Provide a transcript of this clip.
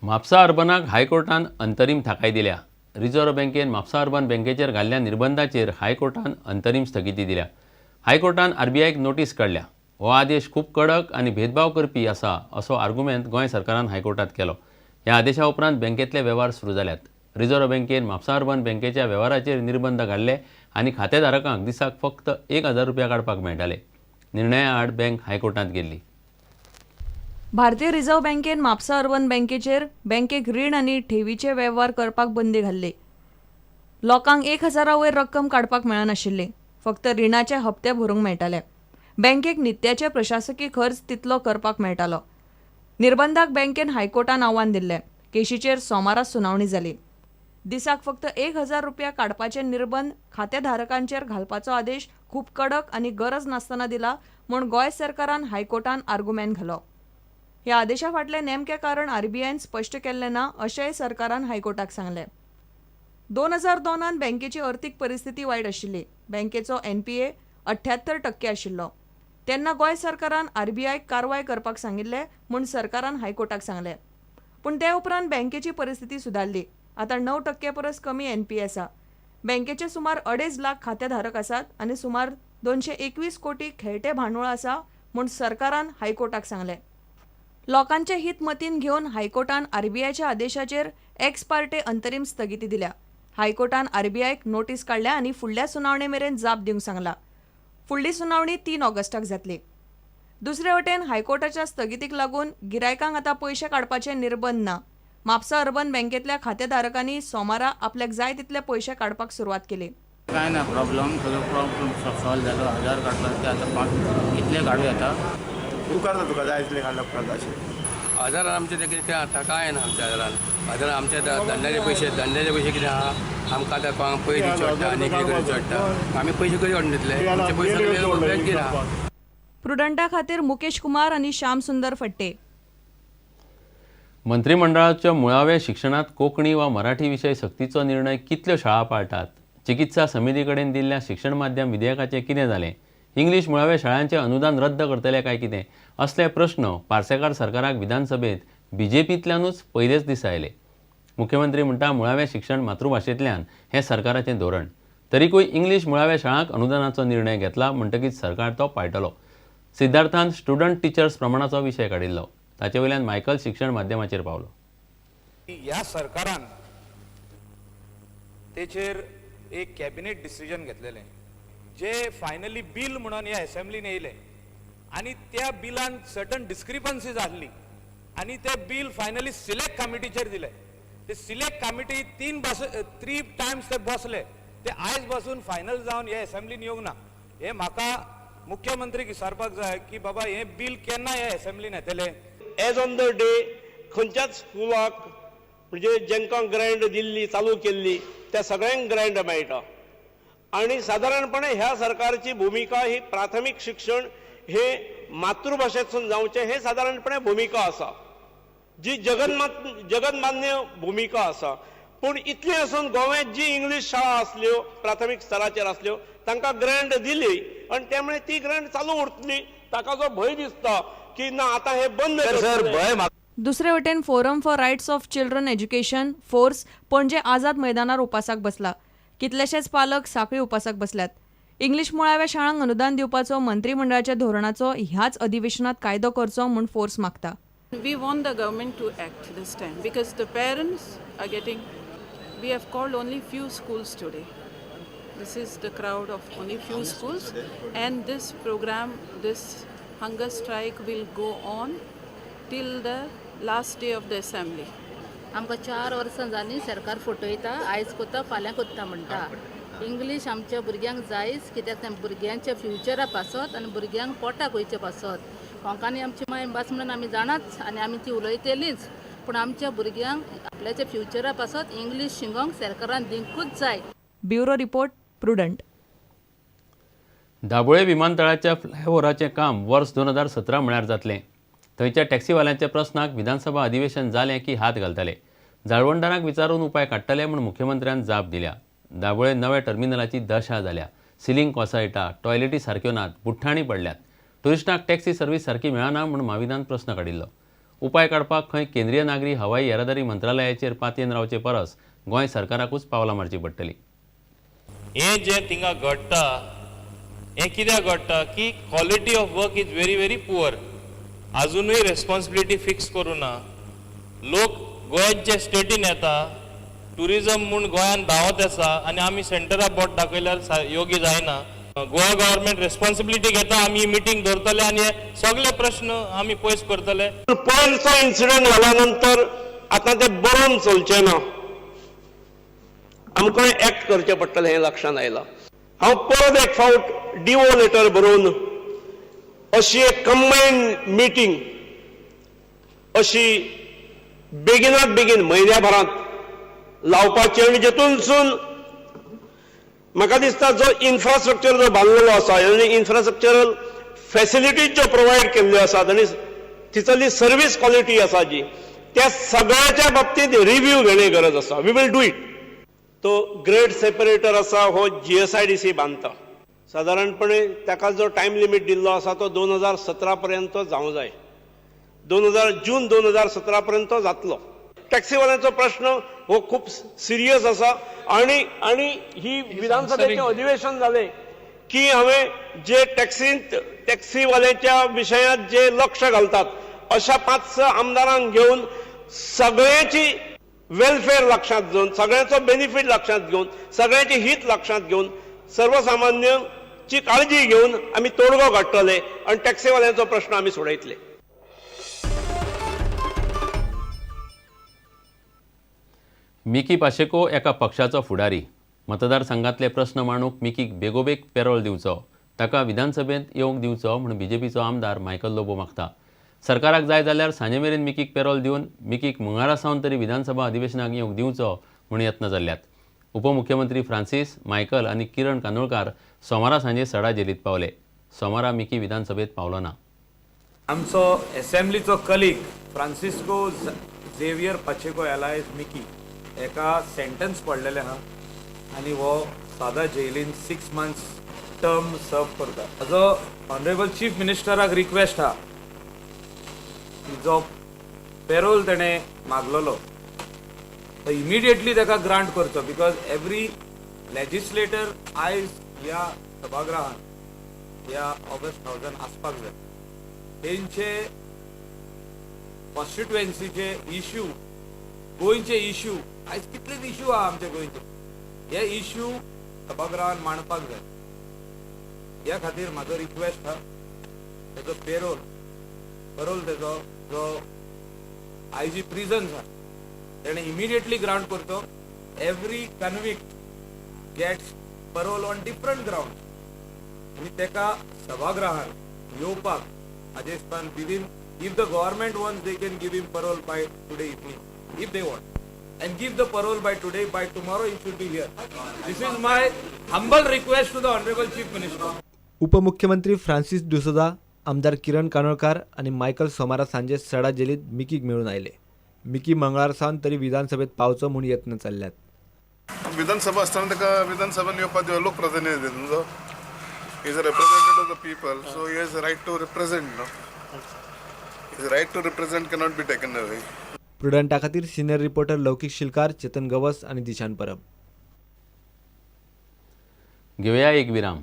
म्हापसा अर्बनाक हायकोर्टान अंतरीम थाकाय दिल्या. रिझर्व्ह बँकेन म्हापसा अर्बन बँकेचेर घाल्ल्या निर्बंधाचेर हायकोर्टान अंतरीम स्थगिती दिल्या. हायकोर्टान आरबीआयक नोटीस काडल्या. हो आदेश खूब कडक आनी भेदभाव करपी आसा, असो आर्गुमेंत गोंय सरकारान हायकोर्टात केलो. ह्या आदेशा उपरांत बँकेतले वेव्हार सुरू जाल्यात. रिझर्व्ह बँकेन म्हापसा अर्बन बँकेच्या वेव्हाराचेर निर्बंध घाल्ले आनी खातेधारकांक दिसाक फक्त 1000 रुपया काडपाक मेळटाले. निर्णया आड बँक हायकोर्टात गेल्ली. भारतीय रिझर्व्ह बँकेन म्हापसा अर्बन बँकेचेर बँकेक रीण आनी ठेवीचे वेव्हार करपाक बंदी घाल्ली. लोकांक 1000 वयर रक्कम काडपाक मेळनाशिल्ली. फक्त रिणाचे हप्ते भरूंक मेळटाले. बँकेक नित्याचे प्रशासकी खर्च तितलो करपाक मेळटालो. निर्बंधाक बँकेन हायकोर्टान आव्हान दिल्लें. केशीचेर सोमारा सुनावणी जाली. दिसाक फक्त 1000 रुपया काडपाचे निर्बंध खातेधारकांचेर घालपाचो आदेश खूब कडक आनी गरज नासतना दिला म्हूण गोंय सरकारान हायकोर्टान आर्गुमेंत घालो. ह्या आदेशा फाटलें नेमकें कारण आरबीआयन स्पश्ट केल्लें ना, अशेंय सरकारान हायकोर्टाक सांगलें. 2002त बँकेची अर्थीक परिस्थिती वायट आशिल्ली. बँकेचो एनपीए 78% आशिल्लो. तेन्ना गोंय सरकारान आरबीआयक कारवाय करपाक सांगिल्लें म्हूण सरकारान हायकोर्टाक सांगलें. पूण ते उपरांत बँकेची परिस्थिती सुदारली. आतां 9% परस कमी एनपीए आसा. बँकेचे सुमार 2.5 लाख खातेधारक आसात आनी सुमार 221 कोटी खेळटे भांडवळ आसा म्हूण सरकारान हायकोर्टाक सांगलें. लोकांचे हित मतींत घेवन हायकोर्टान आरबीआयच्या आदेशाचेर एक्स पार्टे अंतरीम स्थगिती दिल्या. हायकोर्टान आरबीआयक नोटीस काडल्या आनी फुडल्या सुनावणे मेरेन जाप दिवंक सांगला. फुडली सुनावणी 3 ऑगस्टाक जातली. दुसरे वटेन हायकोर्टाच्या स्थगितीक लागून गिरायकांक आतां पयशे काडपाचे निर्बंध ना. म्हापसा अर्बन बँकेतल्या खातेधारकांनी सोमारा आपल्याक जाय तितले पयशे काडपाक सुरवात केली. काय ना प्रॉब्लम, सगळो प्रॉब्लम सॉल्व जालो. 1000 काडपाक ते आतां पांच कितले काडूं येता. उपकारता, तुका जाय तितले काडल्यार उपकारता अशें. हजारान आमचे ते कितें आतां कांय ना आमच्या हजारान. हजारान आमच्या धंद्याचे पयशे, धंद्याचे पयशे कितें आहा आमकां? आतां कोणाक पयर दिवचे पडटा आनी कितें करचें पडटा. आमी पयशे कशे काडून दितले? आमचे पयशे सगळे बँकेन आहा. प्रुडंटा खातीर मुकेश कुमार आनी श्याम सुंदर फट्टे. मंत्रिमंडळाच्या मुळाव्या शिक्षणांत कोंकणी वा मराठी विशय सक्तीचो निर्णय कितल्यो शाळा पाळटात? चिकित्सा समिती कडेन दिल्ल्या शिक्षण माध्यम विधेयकाचें कितें जालें? इंग्लीश मुळाव्या शाळांचें अनुदान रद्द करतले काय कितें? असले प्रश्न पार्सेकार सरकाराक विधानसभेत बीजेपींतल्यानूच पयलेच दीस आयले. मुख्यमंत्री म्हणटा, मुळावें शिक्षण मातृभाशेंतल्यान हें सरकाराचें धोरण. तरीकूय इंग्लीश मुळाव्या शाळांक अनुदानाचो निर्णय घेतला म्हणटकीच सरकार तो पाळटलो. सिद्धार्थान स्टुडंट टिचर्स प्रमाणाचो विशय काडिल्लो. ताचे वयल्यान मायकल शिक्षण माध्यमाचेर पावलो. ह्या सरकारान तेचेर एक कॅबिनेट डिसिजन घेतलेलें, जे फायनली बील म्हणून ह्या असेंब्लीन येयलें आनी त्या बिलान सर्टन डिस्क्रिपन्सीज आहली आनी ते बील फायनली सिलेक्ट कमिटीचेर दिले. ते सिलेक्ट कमिटी तीन बस थ्री टायम्स ते बसले. ते आयज बसून फायनल जावन हे असेंब्लीन येवंक ना. हे म्हाका मुख्यमंत्रीक विचारपाक जाय की बाबा, हें बील केन्ना ह्या असेंब्लीन येतलें? एज ऑन the day खंयच्याच स्कुलाक, म्हणजे जेंकां ग्रँट दिल्ली, चालू केल्ली, त्या सगळ्यांक ग्रँट मेळटा आनी सादारणपणे ह्या सरकारची भुमिका ही प्राथमीक शिक्षण हे मातृभाशेंतसून जावचें, हे सादारणपणे भुमिका आसा, जी जगन्मान्य भुमिका आसा. पूण इतलें आसून गोव्यात जी इंग्लीश शाळा आसल्यो, प्राथमीक स्तराचेर आसल्यो, तांकां ग्रँट दिली आनी त्यामुळे ती ग्रँट चालू उरतली. ताका जो भंय दिसता की ना, आतां हे बंद सर करतले. भंय म्हाका दुसरे वटेन Forum for Rights of Children Education, FORCE, Panaji आझाद मैदानार उपासाक बसला. कितलेशेच पालक सांखळी उपासाक बसल्यात. इंग्लीश मुळाव्या शाळांक अनुदान दिवपाचो मंत्रिमंडळाच्या धोरणाचो ह्याच अधिवेशनात कायदो करचो म्हूण फोर्स मागता. We want the government to act this time because the parents are getting. We have called only few schools today. This is the crowd of only few schools, and this program, this hunger strike will go on till the last day of the assembly. आमकां 4 वर्सां जालीं, सरकार फटयता. आयज कोत्ता, फाल्यां कोत्ता म्हणटा. English आमच्या भुरग्यांक जायच, कित्याक तें भुरग्यांच्या फ्युचरा पासत आनी भुरग्यांक पोटाक वयचे पासत. कोंकणी आमची मायभास म्हणून आमी जाणाच आनी आमी ती उलयतलींच, पूण आमच्या भुरग्यांक आपल्याच्या फ्युचरा पासत इंग्लीश शिकोंक सरकारान दिवंकूच जाय. Bureau report, prudent. Dabolim विमानतळाच्या फ्लायओव्हराचें काम वर्स 2017 म्हळ्यार जातलें. थंयच्या टॅक्सीवाल्यांच्या प्रस्नाक विधानसभा अधिवेशन जालें की हात घालतले, जाळवणदारांक विचारून उपाय काडटले म्हूण मुख्यमंत्र्यान जाप दिल्या. दाबोळे नव्या टर्मिनलाची दशा जाल्या. सिलींग कोसळटा, टॉयलेटी सारक्यो नात, बुट्ठाणी पडल्यात. ट्युरिस्टांक टॅक्सी सर्वीस सारकी मेळना म्हूण माविनान प्रस्न काडिल्लो. उपाय काडपाक खंय केंद्रीय नागरी हवाई येरादारी मंत्रालयाचेर पातयेन रावचे परस गोंय सरकाराकूच पावलां मारची पडटली. हें जें थिंगा घडटा हें कित्याक घडटा की quality of work is very very poor. आजुनूय रेस्पॉन्सिबिलिटी फिक्स करूं ना. लोक गोंयांत जे स्टेटीन येता ट्युरिजम म्हूण गोंयांत धांवत आसा आनी आमी सेंटराक बोट दाखयल्यार योग्य जायना. गोवा गव्हर्मेंट रेस्पॉन्सिबिलिटी घेता, आमी ही मिटींग दवरतले आनी हे सगळे प्रश्न आमी पयस करतले. पयरचो इन्सिडंट जाल्या नंतर आतां तें बरोवन चलचें ना, आमकां एक्ट करचें पडटलें हें लक्षांत आयलां. हांव परत एक फावट do letter बरोवन अशी एक कंबायन मिटींग अशी बेगिनात बेगीन म्हयन्या भरांत लावपाची आनी जेतूनसून म्हाका दिसता जो इन्फ्रास्ट्रक्चर जो बांदलेलो आसा आनी इन्फ्रास्ट्रक्चरल फॅसिलिटीज ज्यो प्रोवायड केल्ल्यो आसात आनी थंयसरली सर्वीस क्वॉलिटी आसा जी त्या सगळ्याच्या बाबतींत रिव्यू घेणे गरज आसा. We will do it. तो ग्रेड सेपरेटर आसा हो GSIDC बांदता. सादारणपणे ताका जो टायम लिमीट दिल्लो आसा तो 2017 पर्यंत जावं जाय. जून 2017 पर्यंत जातलो. टॅक्सीवाल्यांचो प्रश्न हो खूब सिरियस आसा आनी आनी ही विधानसभेचें अधिवेशन जालें की हांवें जे टॅक्सीवाल्यांच्या विशयांत जे लक्ष घालतात अशा 5-6 आमदारांक घेवन सगळ्यांची वेलफेअर लक्षांत घेवन, सगळ्यांचो बेनिफीट लक्षांत घेवन, सगळ्यांची हित लक्षांत घेवन, सर्वसामान्यची काळजी घेवन आमी तोडगो काडटले आनी टॅक्सीवाल्यांचो प्रश्न आमी सोडयतले. मिकी पाशेको एका पक्षाचो फुडारी. मतदारसंघातले प्रस्न मांडूंक मिकीक बेगोबेग पेरोल दिवचो, ताका विधानसभेंत येवंक दिवचो म्हूण बीजेपीचो आमदार मायकल लोबो मागता. सरकाराक जाय जाल्यार सांजे मेरेन मिकीक पेरोल दिवन मिकीक मंगळारा सावन तरी विधानसभा अधिवेशनाक येवंक दिवचो म्हूण यत्न जाल्ल्यात. उपमुख्यमंत्री फ्रांसीस मायकल आनी किरण कांदोळकार सोमारा सांजे सडा जेलींत पावले. सोमारा मिकी विधानसभेत पावलो ना. आमचो एसेंब्लीचो colleague Francisco Xavier Pacheco alias Mickey एका सेंटन्स पडलेलें आहा आनी हो सादा जेलीन 6 मंथ्स टर्म सर्व करता. म्हजो ऑनरेबल चीफ मिनिस्टराक रिक्वेस्ट आहा की जो पेरोल तेणें मागलेलो तो इमिडिएटली ताका ग्रांट करचो, because every legislator आयज ह्या सभागृहान ह्या ऑगस्ट हावजान आसपाक जाय. तेंचे कॉन्स्टिट्युएन्सीचे इश्यू, गोंयचे इश्यू, आयज कितलेच इश्यू आहा आमच्या गोंयचे, हे इश्यू सभागृहान मांडपाक जाय. ह्या खातीर म्हाजो रिक्वेस्ट आहा तेजो पेरोल तेजो जो आयजी प्रिजन्स आहा तेणें इमिडिएटली ग्रांट करचो. Every convict gets parole on different ground आनी तेका सभागृहान येवपाक म्हाजे हिसपान within if the government wants they can give him parole by today evening if they want, and give the parole by today, by tomorrow he should be here. This is my humble request to the Honorable Chief Minister. उपमुख्यमंत्री Francis D'Souza, आमदार किरण कानोळकार आनी Michael सोमारा सांजे सडा जेलींत मिकीक मेळून आयले. Mickey मंगळार सावन तरी विधानसभेत पावचो म्हूण यत्न चल्ल्यात. विधानसभा आसतना ताका विधानसभेन येवपाक लोकप्रतिनिधी तुमचो is a representative of the people, so he has right to represent. No, his right to represent cannot be taken away. प्रुडंटा खातीर सिनियर रिपोर्टर लौकीक शिलकार, चेतन गवस आनी दिशान परब. घेवया एक विराम.